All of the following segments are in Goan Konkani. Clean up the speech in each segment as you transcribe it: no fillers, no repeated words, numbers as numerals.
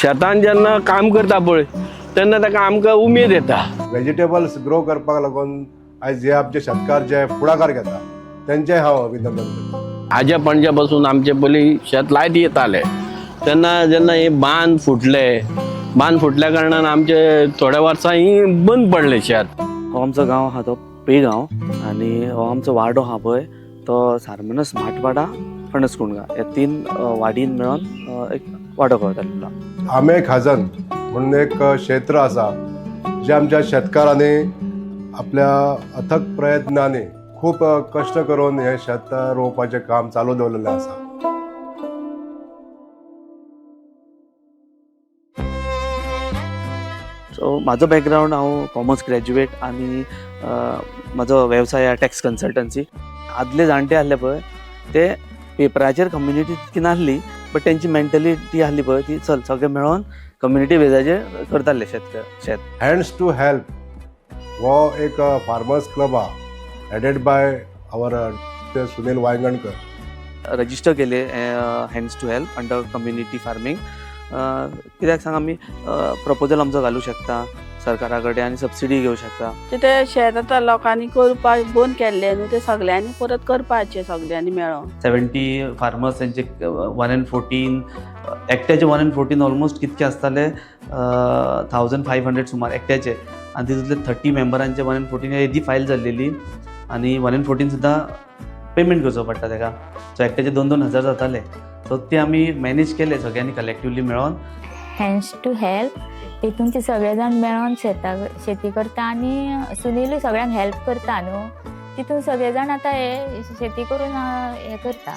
शेतान जेन्ना काम करता पळय तेन्ना ताका आमकां उमेद येता. वेजिटेबल्स ग्रो करपाक लागून आयज हे आमचे शेतकार जे फुडाकार घेता तेंचें हांव अभिनंदन करता. आज्या पणज्या पासून आमचे पयलीं शेत लायत येताले. तेन्ना जेन्ना हे बांद फुटले, बांद फुटल्या कारणान आमचे थोड्या वर्सां ही बंद पडले शेत. हो आमचो गांव आहा तो पेगांव आनी हो आमचो वाडो आहा पळय तो सारमनस, भाटवाडा, फणसकुणगा ह्या तीन वाडीन मेळोन एक वाडो कसो जाल्लो. आमे खाजन म्हणून एक क्षेत्र आसा जे आमच्या शेतकारांनी आपल्या अथक प्रयत्नांनी खूब कश्ट करून हें शेत रोवपाचें काम चालू दवरलेलें आसा. सो म्हाजो बॅकग्रावंड, हांव कॉमर्स ग्रॅज्युएट आनी म्हाजो वेवसाय आहा टॅक्स कन्सल्टन्सी. आदले जाणटे आहले पळय ते पेपराचेर कम्युनिटी तितकी नासली, बट तेंची मेंटलिटी आहली पळय ती चल सगळे मेळोन कम्युनिटी बेजाचेर करताले शेत शेत. हँड्स टू हेल्प हो एक फार्मर्स क्लब आहा, headed by our Sunil Vaingankar. Register केले hands to help under community farming. कित्याक सांग, आमी प्रपोजल आमचो घालूं शकता सरकारा कडेन आनी सबसिडी घेवं शकता. ते शेत आतां लोकांनी करपाक बंद केल्लें न्हू, तें सगल्यांनी परत करपाचें सगल्यांनी मेळोन. 70 फार्मर्स तेंचे 1 and 14 एकट्याचे, 1 and 14 almost कितके आसताले, 1500 सुमार एकट्याचे. आनी तितूंतले 30 मेंबरांचे 1 and 14 येदी फायल जाल्लेली आनी 1 and 14 सुद्दां पेमेंट करचो पडटा तेका. सो एकट्याचे 2-2 हजार जाताले. सो ते आमी मॅनेज केले सगळ्यांनी कलेक्टिवली मेळोन. हँड्स टू हेल्प तितून ते सगळे जाण मेळोन शेताक शेती करता आनी सुनीलूय सगळ्यांक हेल्प करता न्हू. तितून सगळे जाण आतां हे शेती करून हें करता.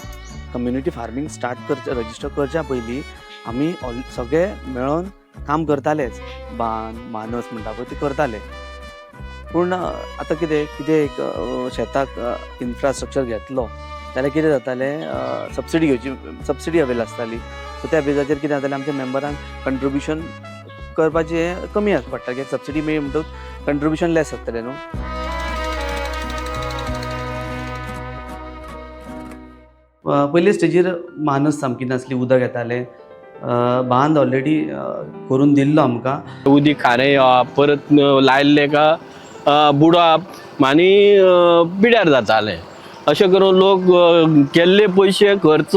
कम्युनिटी फार्मींग स्टार्ट करचे, रजिस्टर करच्या पयलीं आमी ऑल सगळे मेळोन काम करतालेच. बान मानस म्हणटा पळय ती करताले. पूण आतां कितें कितें एक शेताक इन्फ्रास्ट्रक्चर घेतलो जाल्यार कितें जातालें, सबसिडी घेवची, सबसिडी अवेल आसताली. सो त्या बेजाचेर कितें जातालें, आमच्या मेंबरांक कंट्रिब्युशन करपाचें हें कमी आसता पडटा, कित्याक सबसिडी मेळ्ळी म्हणटकूच कंट्रिब्युशन लेस जातलें न्हू. पयले स्टेजीर मानस सामकी नासली, उदक येतालें. बांद ऑलरेडी करून दिल्लो आमकां. उदीक खारें येवप, परत लायल्लें का बुडप आनी पिड्यार जातालें. अशें करून लोक केल्ले पयशे खर्च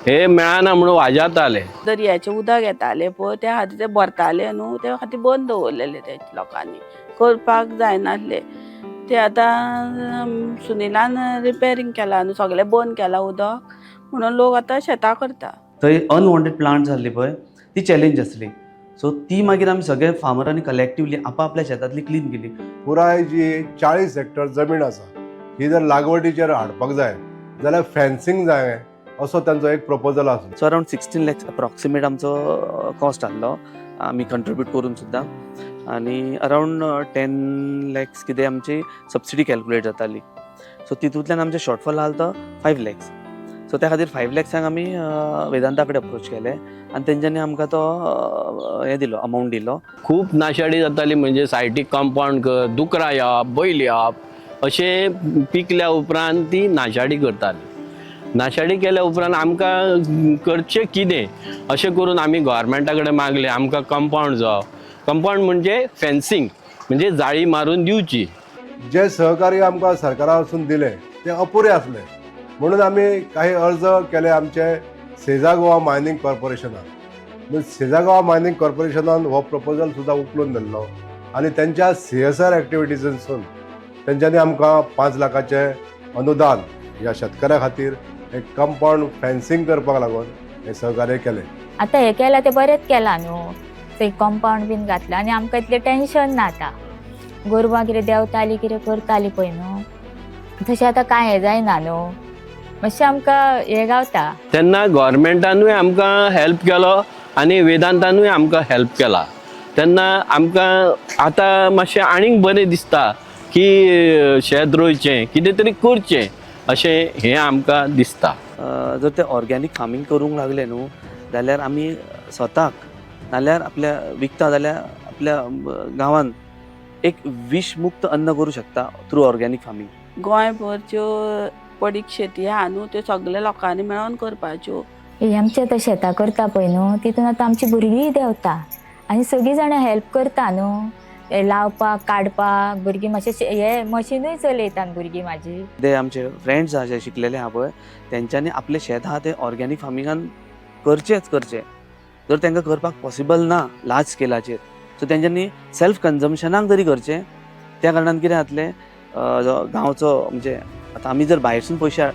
हे मेळना म्हणून वाजाताले. दर्याचें उदक येतालें पळय, त्या खातीर ते भरताले न्हू, त्या खातीर बंद दवरलेलें ते लोकांनी, करपाक जायनासलें ते. आतां सुनिलान रिपेरींग केलां न्हू, सगळें बंद केलां उदक, म्हणून लोक आतां शेतां करता. थंय अनवॉन्टेड प्लांट्स आहली पळय ती चॅलेंज आसली. सो ती मागीर आमी सगळे फार्मरांनी कलेक्टिवली आपापल्या शेतांतली क्लीन केली. पुराय जी 40 हेक्टर जमीन आसा ही जर लागवडीचेर हाडपाक जाय जाल्यार फेन्सिंग जाय असो तांचो एक प्रपोजल आसलो. सो अरावंड 16 लॅक्स अप्रॉक्सिमेट आमचो कॉस्ट आहलो आमी कंट्रिब्यूट करून सुद्दां आनी अरावंड 10 लॅक्स कितें आमची सबसिडी कॅल्कुलेट जाताली. सो तितूंतल्यान आमचें शॉर्टफॉल आहा तो 5 लॅक्स. सो त्या खातीर 5 लॅक्सांक आमी वेदांता कडेन अप्रोच केलें आनी तेंच्यांनी आमकां तो हें दिलो, अमावंट दिलो. खूब नाशाडी जाताली, म्हणजे सायडीक कंपावंड कर, दुकरां येवप, बैल येवप, अशें पिकल्या उपरांत ती नाशाडी करताली. नाशाडी केल्या उपरांत आमकां करचें कितें अशें करून आमी गोवोरमेंटा कडेन मागलें, आमकां कंपावंड जावो. कंपावंड म्हणजे फेन्सिंग, म्हणजे जाळी मारून दिवची. जे सहकार्य आमकां सरकारा वचून दिलें ते अपुरे आसले म्हणून आमी काही अर्ज केले आमचे सेजा गोवा मायनींग कॉर्पोरेशनाक. सेजा गोवा मायनींग कॉर्पोरेशनान हो प्रपोजल सुद्दां उखलून धरलो आनी तेंच्या सीएसआर एक्टिविटीजांसून तेंच्यांनी आमकां 5 लाखाचें अनुदान ह्या शेतकऱ्या खातीर एक कंपावंड फेन्सिंग करपाक लागून हें सहकार्य केलें. आतां हें केलां तें बरेंच केलां न्हू. थंय कंपावंड बीन घातलां आनी आमकां इतलें टेंशन ना आतां. गोरवां कितें देंवतालीं, कितें करतालीं पळय न्हू, तशें आतां कांय हें जायना न्हू, मातशें आमकां हें गावता. तेन्ना गोवोरमेंटानूय आमकां हेल्प केलो आनी वेदांतानूय आमकां हेल्प केला. तेन्ना आमकां आतां मातशें आनीक बरें दिसता की शेत रोयचें, कितें तरी करचें अशें हें आमकां दिसता. जर ते ऑर्गेनीक फार्मींग करूंक लागले न्हू जाल्यार आमी स्वताक नाल्यार आपल्या विकता जाल्यार आपल्या गांवांत एक विशमुक्त अन्न करूं शकता थ्रू ऑर्गेनीक फार्मींग. गोंयभर ज्यो पडीक शेती आहा न्हू, त्यो सगल्या लोकांनी मेळोन करपाच्यो. हे आमचे आतां शेतां करता पळय न्हू, तितून आतां आमची भुरगींय देंवता आनी सगळीं जाणां हेल्प करता न्हू, हे लावपाक काडपाक. भुरगीं मातशें हे मशिनूय चलयतात भुरगीं म्हाजी. ते आमचे फ्रेंड्स आहा जे शिकलेले आहा पळय, तेंच्यांनी आपलें शेत आहा तें ऑर्गेनीक फार्मिंगान करचेंच करचें. जर तांकां करपाक पॉसिबल ना लार्ज स्केलाचेर, सो तेंच्यांनी सेल्फ कन्जम्पशनाक तरी करचें. त्या कारणान कितें जातलें, जो गांवचो म्हणजे आतां आमी जर भायरसून पयशे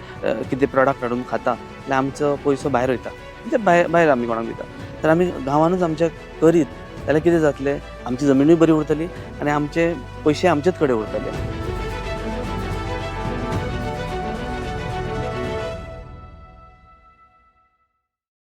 कितें प्रोडक्ट हाडून खाता जाल्यार आमचो पयसो भायर वयता, म्हणजे भायर भायर आमी कोणाक दिता. तर आमी गांवानूच आमच्या करीत जाल्यार कितें जातलें, आमची जमिनूय बरी उरतली आनी आमचे पयशे आमचेच कडेन उरतले.